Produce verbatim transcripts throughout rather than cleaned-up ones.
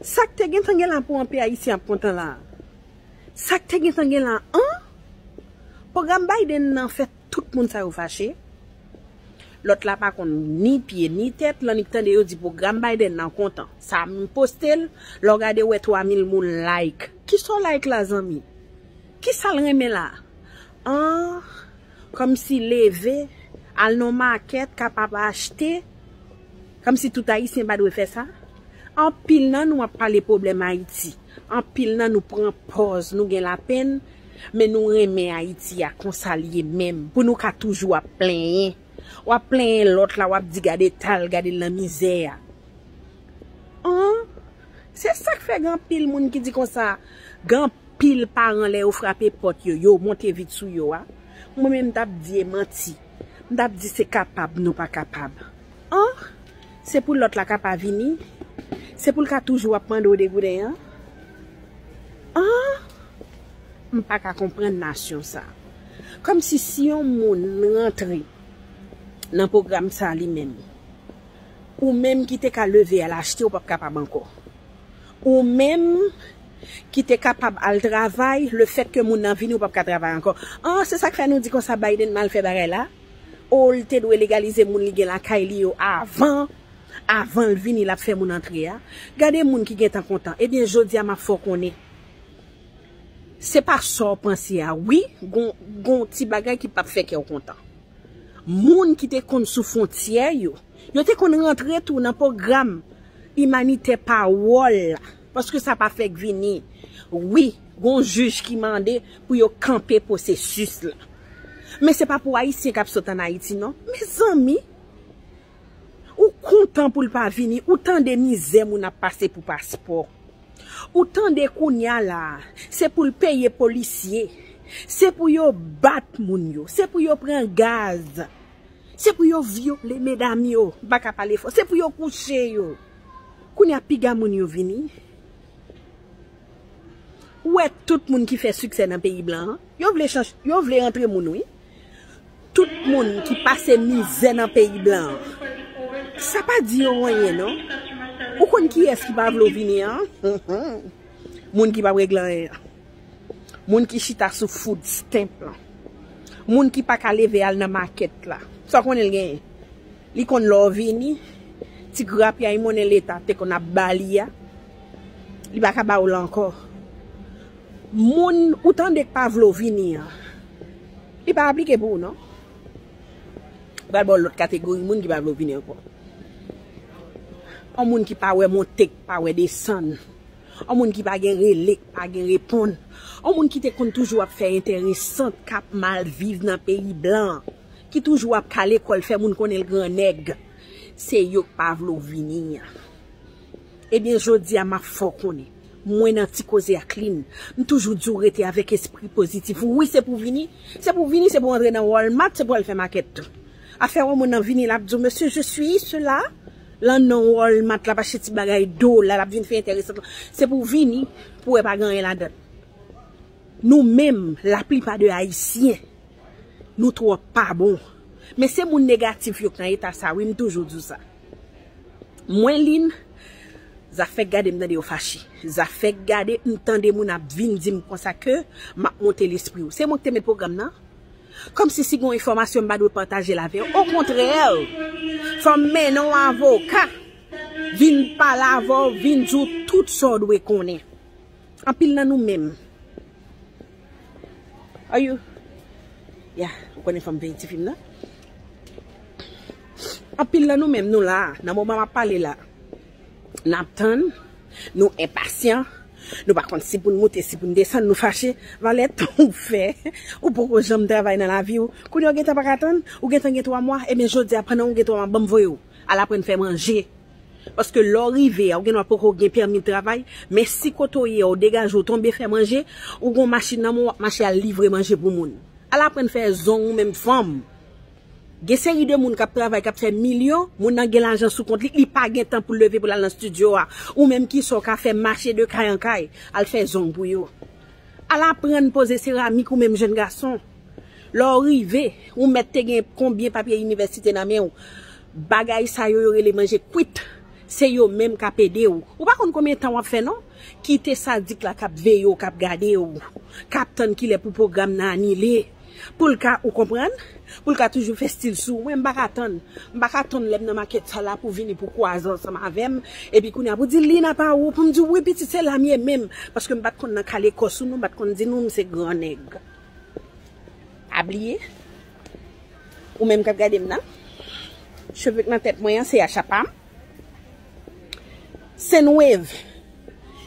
Sa k te gentan gen la pou anpe Ayisyen ap kontan la? Sa k te gentan gen la, an? Pwogram Biden nan fè tout moun sa yo fache. Lòt la pa konn ni pye ni tèt, l annik tande yo di pwogram Biden nan kontan. Sa m poste l, lè w gade w wè twa mil moun like. Kisa w like la, zanmi? Kisa l renmen la? An, kòmsi leve, al nan makèt, kapab achte, kòmsi tout Ayisyen pa dwe fè sa. Anpil nan nou ap pale pwoblèm Ayiti. Anpil nan nou pran pòz, nou gen lapenn, men nou renmen Ayiti a konsa l ye menm, pou nou ka toujou ap plenyen. W ap plenyen lòt la, w ap di gade tal, gade l nan mizè a. An, se sa k fè gen anpil moun ki di konsa, gen anpil paran lè yo frape pòt yo, yo monte vit sou yo a. Mwen menm m t ap di e manti. M t ap di se kapab nou pa kapab. An, se pou lòt la ka pa vini. Se pou l ka toujou ap mande w de gouden an. An, m pa ka konprann nasyon sa. Kòmsi si yon moun rantre nan pwogram sa li menm, ou menm ki te ka leve al achte, ou p ap kapab ankò. Ou menm ki te kapab al travay, lefètke moun nan vini, ou p ap ka travay ankò. An, se sa k fè nou di konsa Biden mal fè bagay la. O, l te dwe legalize moun li gen lakay li yo avan, avan l vini, l ap fè moun antre a. Gade moun ki gentan kontan. Ebyen, jodi a, m ap fè w konnen. Se pa sa w panse a. Wi, gon, gon ti bagay ki p ap fè kè w kontan. Moun ki te konn sou fwontyè yo, yo te konn rantre tou nan pwogram imanitè pawòl la, paske sa pa fèk vini. Wi, gon jij ki mande pou yo kanpe pwosesis la. Men se pa pou Ayisyen k ap sot ann Ayiti, non. Mezanmi, ou kontan pou l pa vini, ou tande mizè moun ap pase pou paspò. Ou tande kounye a la, se pou l peye polisye, se pou yo bat moun yo, se pou yo pran gaz, se pou yo vyole medam yo, m pa ka pale fò, se pou yo kouche yo. Kounye a piga moun yo vini. Ou wè tout moun ki fè siksè nan peyi blan an, yo vle chanj, yo vle antre moun wi. Tout moun ki pase mizè nan peyi blan an. Sa pa di yo anyen non. Ou konn kiyès ki pa vle w vini an? Moun ki p ap regle anyen an. Moun ki chita sou food stamp lan. Moun ki pa ka leve al nan makèt la. Sa w konnen l genyen? Li konn lè w vini, ti grapyay monnen leta te konn ap ba li a, li pa ka ba w l ankò. Moun ou tande k pa vle w vini an, li pa aplike pou ou non. Pral ba w lòt kategori moun ki pa vle w vini ankò. Yon moun ki pa wè monte, k pa wè desann. Yon moun ki pa gen rele, k pa gen reponn. Yon moun ki te konn toujou ap fè enteresan, k ap mal viv nan peyi blan, ki toujou ap kale kò l, fè moun konnen l gran nèg. Se yo k pa vle w vini an. Ebyen, jodi a, m ap fè w konnen. Mwen nan Ti Koze ak Lynn, m toujou di w rete avèk espri pozitif. Wi, se pou vini. Se pou vini, se pou antre nan Walmart, se pou al fè makèt tou. Afè wè moun nan vini, l ap di w, "Monsieur, je suis cela." Lan nan Walmart, l ap achte ti bagay do la, l ap vin fè enteresan. Se pou vini, pou wè pa gen anyen ladan l. Nou menm, laplipa de Ayisyen, nou twò pa bon. Men se moun negatif yo k nan eta sa, wi, m toujou di w sa. Mwen, Lynn, zafè gade m tande yo fache. Zafè gade m tande moun ap vin di m konsa ke m ap monte lespri w. Se mwen ki te met pwogram nan. Kòmsi si gon enfòmasyon m pa dwe pataje l avè w. Okontrè, fò m mennen w avoka. Vin pale avè w, vin di w tout sa w dwe konnen. Anpil nan nou menm. Are you? Ya, ou konnen fò m veye ti fim nan. Anpil nan nou menm, nou la, nan moman m ap pale la. N ap tann, nou enpasyan, nou pa konn si pou n moute, si pou n desann, nou fache. Valè tan ou fè, ou poko janm travay nan lavi w. Kounye a w gentan pa ka tann, ou gentan gen twa mwa, ebyen jodi a pandan w gen twa mwa, ban m voye w al aprann fè manje. Paske lè w rive a, ou gendwa poko gen pèmi travay, men si kote w ye a, w degaje w tonbe fè manje, ou gon machin nan men w, w ap mache al livre manje pou moun. Al aprann fè zong ou menm fanm. Gen seri de moun k ap travay, k ap fè milyon, moun nan gen lajan sou kont li, li pa gen tan pou l leve pou l al nan estidyo a. Ou menm ki sa w ka fè mache de kay an kay, al fè zong pou yo. Al aprann poze seramik ou menm jèn gason. Lè w rive, ou mèt te gen konbyen papye inivèsite nan men w. Bagay sa yo, yo rele manje kwit. Se yo menm k ap ede w. Ou pa konn konbyen tan w ap fè non. Kite sadik la k ap veye w, k ap gade w, k ap tann kilè pou pwogram nan anile. Pou l ka, ou konprann? Pou l ka toujou fè stil sou ou. Mwen, m pa ka tann. M pa ka tann lè m nan makèt sa la pou vini pou kwaze ansanm avè m. Epi kounye a pou di, "Lina pa ou?" Pou m di, "Wi, pitit, se la m ye menm." Paske m pa t konn nan kale kò sou nou, m pa t konn di nou, m se gran nèg. Pa bliye, ou menm k ap gade m nan, cheve k nan tèt mwen an, se acha pa m. Sendwave,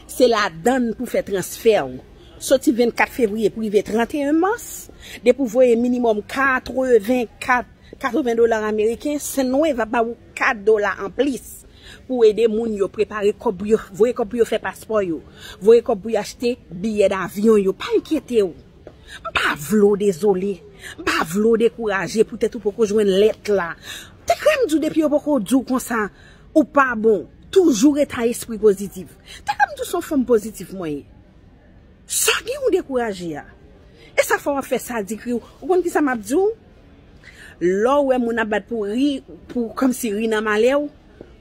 se ladann pou fè transfè w. Soti vennkat fevriye pou rive tranteyen mas, depi w voye minimòm katrevenkat, katreven dola ameriken, Sendwave ap ba ou kat dola anplis pou ede moun yo prepare kòb pou yo, voye kòb pou yo fè paspò yo, voye kòb pou yo achte biyè davyon yo. Pa enkyete w. M pa vle w dezole. M pa vle w dekouraje poutèt ou poko jwenn lèt la. Te kwè m di w depi yo poko di w konsa, ou pa bon. Toujou rete a espri pozitif. Te kwè m di w se yon fanm pozitif mwen ye. Sa gen ou dekouraje a. E sa fè w ap fè sadik ri w. Ou konn kisa m ap di w? Lè w wè moun ap bat pou ri, pou kòmsi ri nan malè w,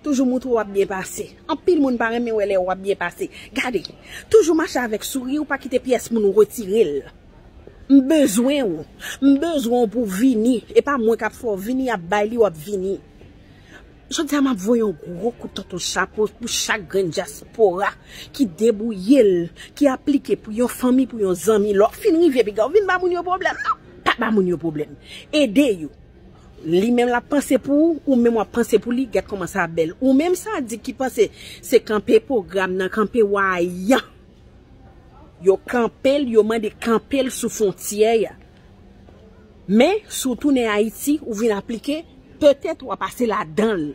toujou moutre w ap byen pase. Anpil moun pa renmen wè lè w ap byen pase. Gade, toujou mache avèk souri, ou pa kite pyès moun retire l. M bezwen w. M bezwen w pou w vini. E pa mwen k ap fè w vini, y ap bay li, w ap vini. Jodi a, m ap voye yon gwo kout tonton chapo pou chak grenn dyaspora ki debouye l, ki aplike pou yon fanmi, pou yon zanmi. Lè w fin rive, piga w vin ba moun yo pwoblèm, non. Pa ba moun yo pwoblèm. Ede yo. Li menm l ap panse pou ou, ou menm w ap panse pou li, gad kòman sa bèl. Ou menm sadik ki panse se kanpe pwogram nan, kanpe wayan. Yo kanpe l, yo mande kanpe l sou fwontyè a. Men, si w tounen Ayiti, ou vin aplike, petèt w a pase ladan l.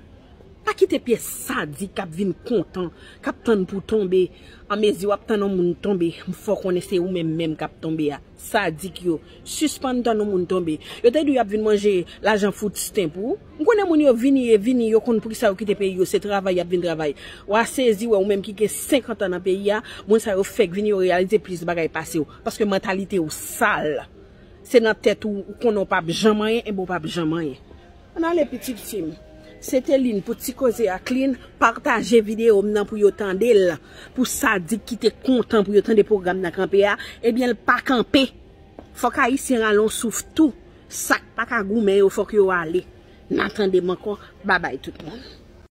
Pa kite pyès sadik k ap vin kontan, k ap tann pou tonbe. Anmezi w ap tann yon moun tonbe, fò w konnen se ou menm menm k ap tonbe a. Sadik yo, sispann tann yon moun tonbe. Yo te di w y ap vin manje lajan food stamp ou. M konnen moun yo vini e vini, yo konn poukisa yo kite peyi yo, se travay y ap vin travay. W a sezi wè ou menm ki gen senkant an nan peyi a, moun sa yo fèk vini, yo reyalize plis bagay pase w. Paske mantalite w sal. Se nan tèt ou, ou konnen w p ap janm anyen, enben w p ap janm anyen. Ann ale pitit fi m. Se te Lin pou ti koze ak Lin, pataje videyo m nan pou yo tande l. Pou sadik ki te kontan pou yo tande pwogram nan kanpe a, ebyen l pa kanpe. Fòk ayisyen rale yon souf tou. Sa k pa ka goumen yo, fòk yo ale. N a tande m ankò, babay tout moun.